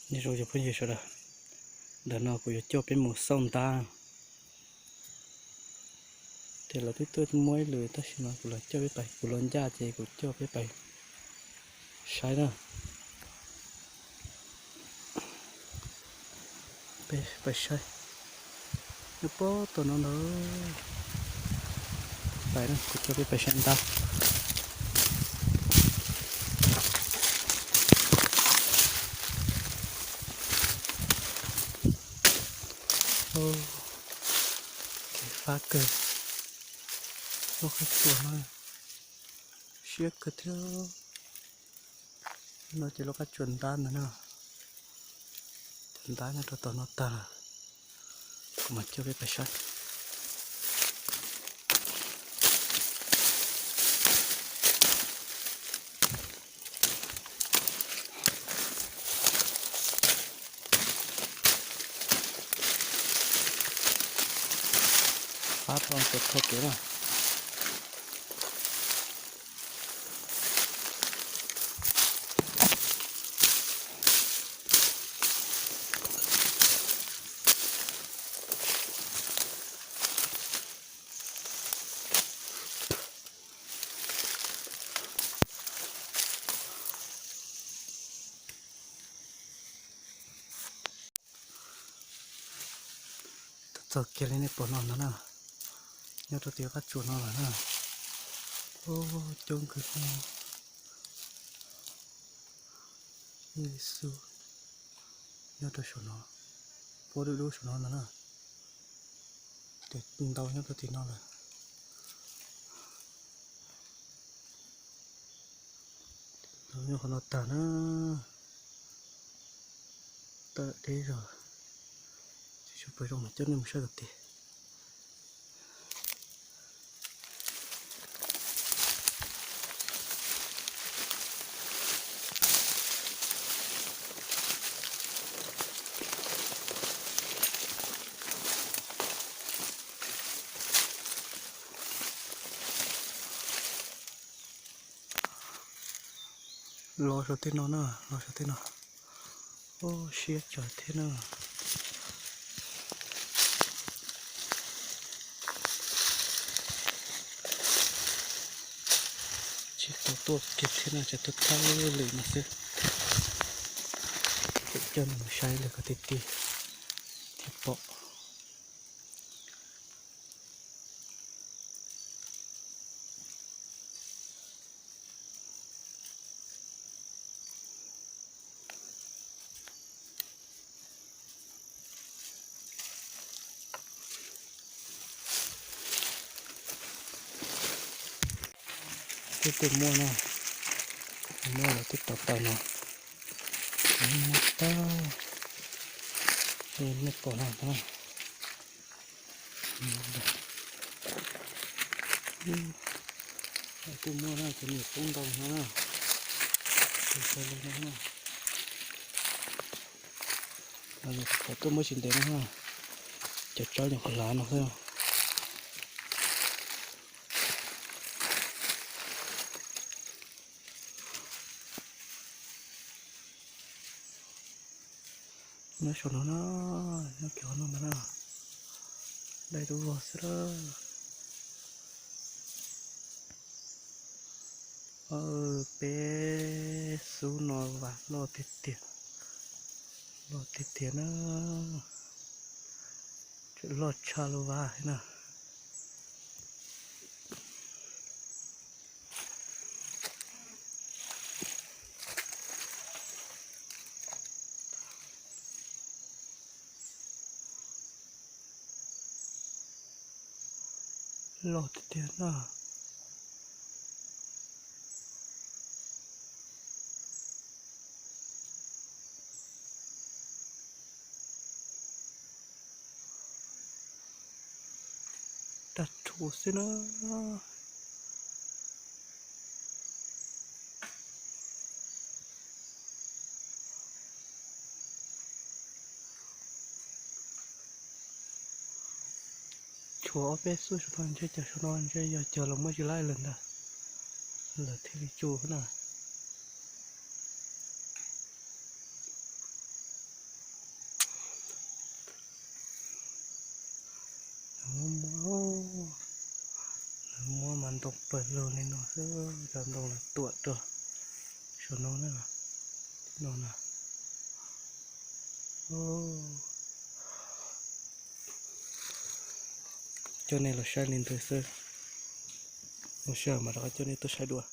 Nyob zoo cov phooj ywg sawv daws, ntawm no kuv yuav coj peb mus xauj ntab. Ces lawv twb tuaj muab ib lwm tab sis mas kuv los coj peb pais, kuv los ncaj ces kuv coj peb pais saib na. Peb pais saib, nyob pob tod no ntag. Pais na, kuv coj peb pais saib ntab. Kev fab kawg, lub qab tsuas no siab kawg thiab. No ces lub qab tsuas ntab ntag na. Cov ntab nyob rau tom no tag lawm, kuv mam coj peb pais saib. Fab rau tus tho kev na. Txog kiag li nej pom no ntag na, nyob rau tim qab tsuas no lawm na. Ub, coob kawg li. Ib xub nyob rau saum no, puab dub dub saum no ntag na. Ces ntau nyob rau tim no lawm. Ntau nyob qhov no tag na. Tawm deb zog, tsis tshua pom zoo, coj nej mus saib kom tiag. Los saum tej no na, los saum tej no. Ub, siab tsawv thiab na. Tsis tau tuaj kiag thiab no, tsuas tuaj thawb lwm no xwb. Coj nej mus saib lawm kom tiag tiag thiaj pom. Twb tuaj muaj no, muaj los twb tau tau no, muaj tag li nej pom no na. Twb muaj na, cov niam poob ntau no na, tus xav li no na. Qhov tuaj muab tsis ntev no, cov tsawb nyuam qhuav hlav no xwb. Nyob saum no na, nyob kiag qhov no ntag na, dai dub vog xwb lawm. Peb xub no vas loj tiag tiag, loj tiag tiag na, loj tshaj lub vas na. Loj tiag tiag na. Tag rhuav xwb na. Tshuav ob peb xub saum no ntshe cov saum no ntshe yog cog los muab tsis laib lawm ntag, lawv thiaj li tsuj na. Lawv muab mas ntoo pawg lug li no xwb, cov ntoo lawv tuam rau saum no na, no na. Coj nej los saib li ntawd xwb, mus sij hawm mam rov qab coj nej tuaj saib dua.